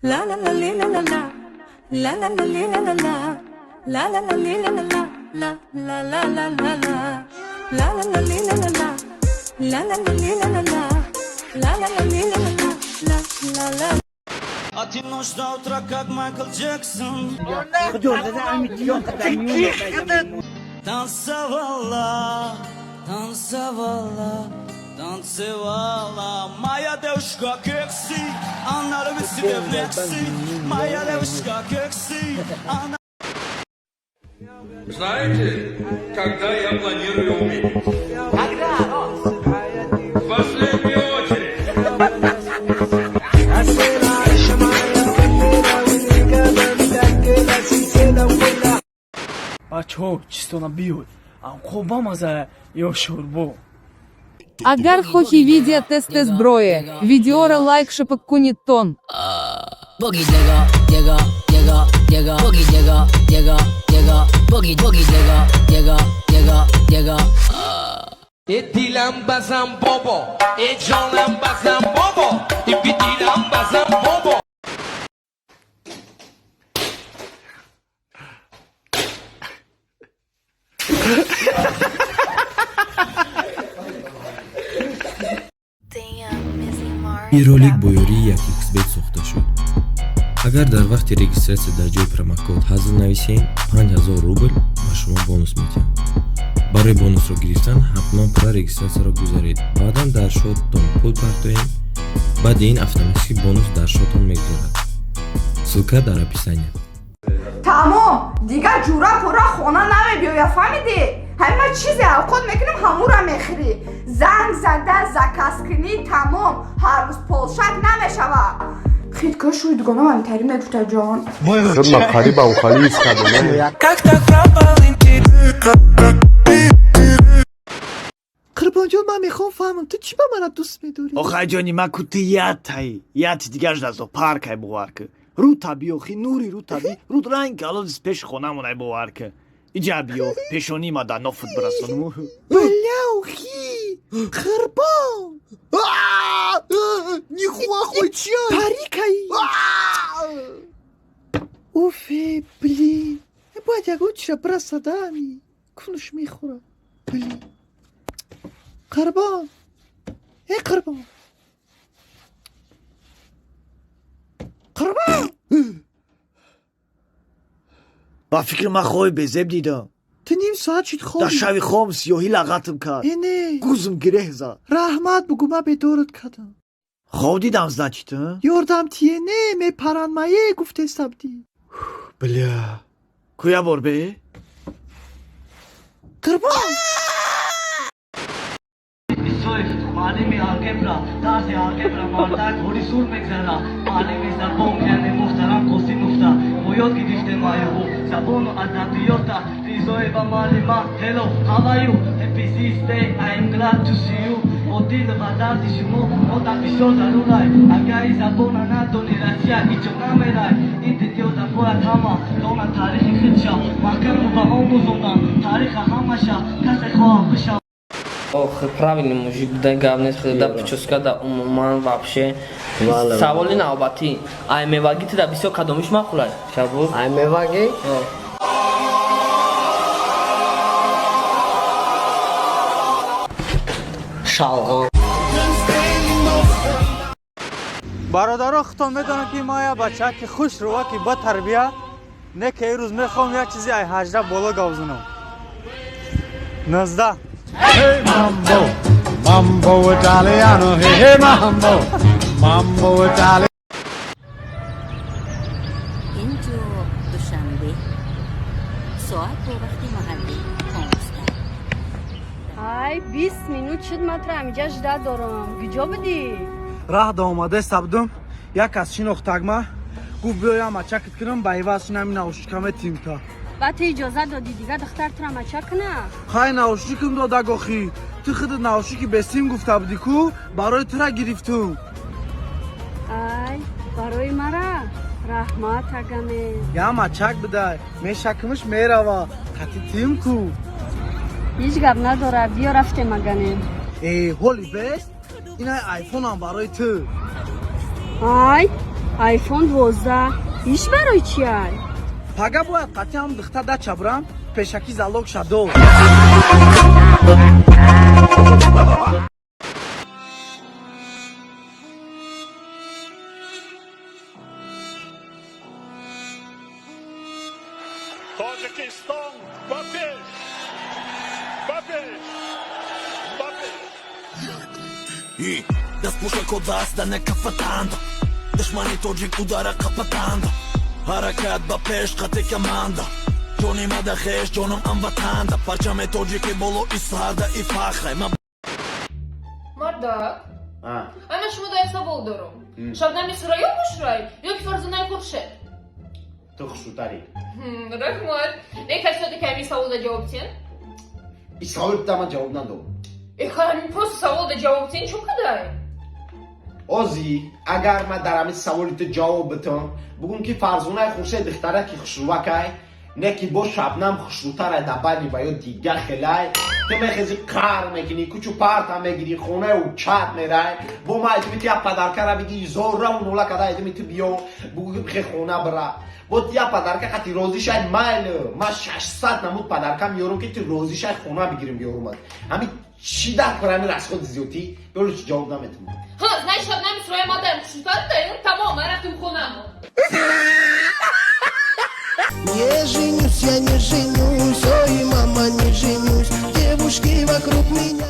La la la li la la la la la la li la la la la la la li la la la la la la la la la la la la li la la la la la la li la la la la la la li la la la la la la. А ты ночь до утра, как Майкл Джексон. Танцевала, танцевала, танцевала. Моя девушка кекси, она любит себе в Некси. Моя девушка кекси, она. Знаете, когда я планирую умереть? Когда? В последнюю очередь. Бачаҳо, чистона биёд, анқо бамаза ё шӯрбо. Агар хохи видео тест зброи, видеора лайк шапак кунит тон. Boogie digga, digga, digga, digga, boogie digga, digga, digga, boogie boogie digga, digga, digga, digga. Э дилам базам бобо, э ҷонам базам бобо, э дилам базам бобо. Ин ролик бо ёрии 1xBet сохта шуд. Агар дар вақти регистратсия дар ҷои промокод ҳазл нависем, 5000 рубл ба шумо бонус медиҳанд. Барои бонусро гирифтан ҳатман пурра регистратсияро гузаред, баъдан дар шоттон пул партоем, баъди ин автоматически бонус дар шоттон мегузарад. Ссылка дар описания. Тамом, дигар ҷура пура хона намебиёя, фаҳмидӣ? Ҳама чизе авқот мекунем, ҳамура мехӯрӣ. Занг зада заказ кунӣ, тамом. Ҳар рӯз полшак намешава. Хиткӯ шӯи дугона мамитарӣ мегуфта ҷон. Хидма қариба ухали искадем. Как так пропал интерес? Қурбонҷон, ман мехоҳам фаҳмам, ту чӣ ба мана дӯст медорӣ? Охай ҷони ман, ку ту яттай яти дигарш дар зоопаркай, бовар ку. Рӯ таби, охи нури рӯ таби, рӯ ранг галодис пеши хонамонай, бовар ку. Иҷа биё, пешонии ма дар нофут бирасонум. Бля, охи қурбон, Нихуя чай! Парикаи уфе, блин, бояд ягон чира бирасадами кунуш мехӯра, блин. Қурбон, э қурбон, қурбон. Ба фикри ман хоби безеб дидам. Ту ним соат шуд Дар хоби. Шави хом сиёҳӣ лағатм кард. Э не. Гузм гиреҳ зад. Раҳмат бугӯ, ман бедорат кардам. Хоб дидам, значит? Ёрдам тие, не мепаранмае гуфтестабдӣ. Бля, ку я бор бе. Қурбон. Муаллими алгебра, дарси алгебра мардак ҳори сур мегзара. Муаллими забон, яъне муҳтарам Қосимуфта, мо ёд гирифтем аюбу забону адабиёта. Ризоева муаллима, hello, how are you, happy this day, I am glad to see you. Бо дил ва дарди шумо одам бисёр зарурай. Агари забона надони, Россия иҷо намерай. Ин дунёда бояд ҳама донад таърихи худша, маҳкаму ва омӯзонанд тариха ҳамаша, касе хоҳад бишав. Ох, правильный мужик, да, гап нест, да, прическа, да, умуман вообще. Саволи навбатӣ. Ай мевагӣ ту да бисёр кадомиш маъқулай? Шабуз? Ай мевагӣ? О. Шалғам. Бародаро, худтон медонам, ки ман як бачаки хушрӯва, ки ба тарбия не, ки ирӯз мехоҳам як чизи ай 18 боло гап занам. 19. Hey mambo, mambo italiano, hey hey mambo, mambo italiano. Инҷо Душанбе, соат бо вақти маҳаллӣ 15. Ай, 20 минут шуд, ман туро ҳамиҷа ждать дорам. Куҷо будӣ? Раҳ да омада сабдум, як кас шинохтагма, гуфт биёям мачакат кунам, ба иваз шинами наушникаме тимта. Баъд ту иҷозат додӣ дигар духтар туро мача куна? Хай, наушникам додаг охи. Ту худат наушники бесим гуфта будӣ ку, барои тура гирифтум. Ай, барои мара раҳмат, агаме. Я мачак бидай, мешакмиш мерава, қати тим ку. Ҳеҷ гап надора, биё рафтем агане. Э, ҳоли бест, инай айфонам барои ту. Ай. Айфон 12 иш барои чи ай? Пага бояд қатъиам духта дача бурам, пешакӣ залог шадо. Тоҷикистон ба пеш, ба пеш, ба пеш! Дастпӯшако даст да некафатанд, душмани тоҷик удара қапатанд, ҳаракат ба пеш қате команда, ҷони мада хеш ҷонам амватанда, парчами тоҷики боло исарда и фахрай ма. Мардак, ай ман шумо да як савол дорам. Шабнами Сурайё хушрай ё ки Фарзонаи Хуршед? Ту хушрӯтарӣ. Раҳмат. Не касоте ки ҳамин саволда ҷавоб тиҳен? И саволта ман ҷавоб надодам. Эха, ҳамин просто саволда ҷавоб тиҳен, чӯ кадай? Озӣ, агар ман дар ҳамин саволи ту ҷавоб битам, бугум ки Фарзонаи Хуршед духтараки хушрӯвакай, не ки бо Шабнам хушрӯтарай, дар байни ва ё дига хелай, ту мехези, қаҳр мекунӣ, кучу парта мегирӣ, хонаи чат мерай, бо ма айтими ту як подаркара бигӣ, зорраву нола када айтими ту биё, бугӯ ки бихе хона бира, бо ту як подарка қати розӣ шай, майлу ма 600 намуд подарка меёрам, ки ту розӣ шай, хона бигирим, биёрумад. Ҳамин чӣ дар кор ҳамин расходи зиёдтӣ? Биёру, чи ҷавоб наметавонам. Ҳа, значит, Шабнами Сурайё мадаем хушрӯтар, тамом, ман рафтим хонамо. Не женюсь, я не женюсь, ой, мама, не женюсь. Девушки вокруг меня.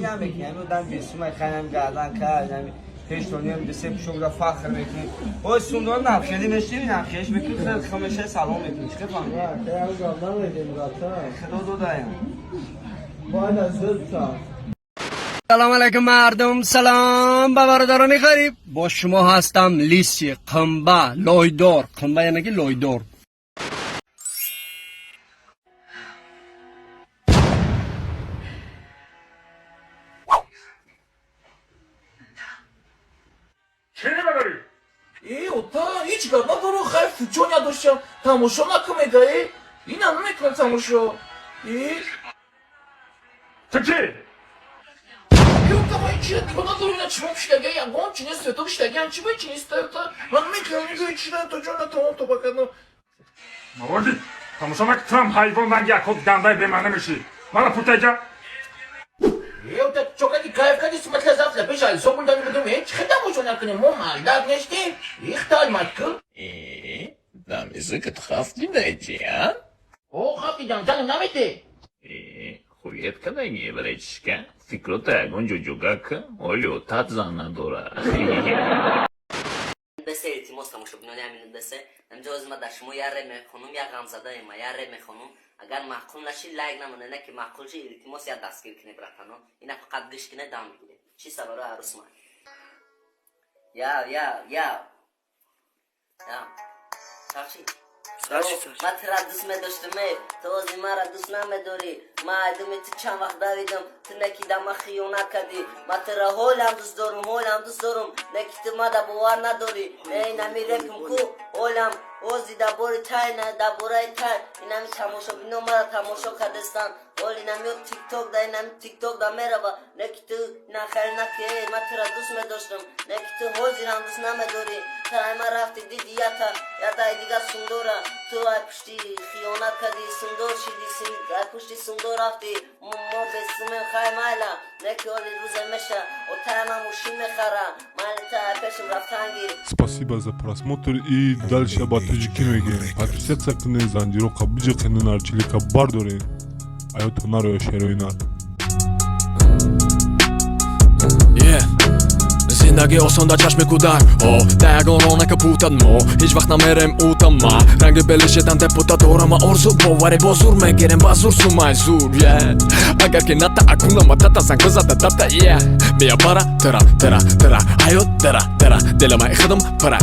Намекунем, одам бесумай хайнам гардан кардам, пештонем дисе пушогра фахр мекунем. Ой, сундор набхели мешнем, набхелиш мекунем, хел хамеша салом мекунем. Чӣ фаҳмидӣ? Худо додаям. Салом алейкум, мардум, салом ба бародарони ғариб. Бо шумо ҳастам Лиси Қумба Лойдор. Қумба яъне ки лойдор. Чӣ мебарӣ? Э, ота, ҳеҷ гап надору, хайр, фучо надоштам, тамошо накун мегаи, инам намекунам тамошо. Э? Ту кӣ? Ёта, ман чи нигоҳ надору, ина чимо пишдаги, ягон чи нест, то пишдагиам чи бо чи нест, ота, ман мекунам, нигоҳи чи то ҷон натавон то бакардам. Маводи, тамошо накун, туам ҳайвон ранги якот гандаи бемаъна мешӣ. Мара путайҷа. Э, ота, чо кади, кайф кади, смотря завтра пеш алисо булдани будум, э, чи тамошо накунем, мо мардак нестем, ихтал матку. Э, да язык хафт дидайчи, а? О, хафт дидам, занам намете. Э, хует кадаги, братишка. Фикрота ягон ҷуҷугака, оли отат зан надора. Бесе, илтимос, тамошобинони ҳамин бесе, ҳамҷо ҳозир ма дар шумо як реп мехонум, як ғамзадаем, ма як реп мехонум. Агар маъқул наши, лайк намоне, не ки маъқул ши, илтимос, як дастгир кунед, братано. Ина фақат гӯш кунед, дам бигиред. Чӣ сабаро арӯс ма яв яв яв яв чақчи. Ма тира дӯст медоштам, э, ту ози мара дӯст намедорӣ. Ма айдуми ту чанд вақт давидам, ту неки да ма хиёнат кардӣ. Ма тира ҳолам дӯст дорум, ҳолам дӯст дорум, неки ту мада бовар надорӣ. Не, инами репим ку ҳолам ози дар бори тай, на дар бораи тай. Инами тамошобино мара тамошо кардестанд. Ҳол инами тикток да, инами тикток да мерава. Неки ту нахел наки, э, ма тира дӯст медоштам, неки ту ҳозирам дӯст намедорӣ. Тай ма рафти, диди ята ятаи дига сундора. Ту ай пушти хиёнат кардӣ, сундор шиди, ай пушти сундор рафти. Мо бесумем, хай, майла, неки ҳоли рӯзе меша, отая ма мошин мехара, майли, та ай пешим рафтан гир. Спасибо за просмотр и дальше ба тоҷикӣ мегӯем. Подписаться кунед, занҷироқа биҷиқенед, нарчилика бардоред. Аёто нароя шерои нар. Yeah. Зиндагӣ осон дар чашми кӯдак, о да ягон ронака путад, мо ҳеҷ вақт намерем утама, ранги белишедан депутат дорама, орзу боварӣ бо зур мегирем, ба зур сумай зур, yeah. Агар ки ната акунама тата занг бизада дата, yeah. Мия бара тара тара тара ҳаёт дара дара дилама худам пара.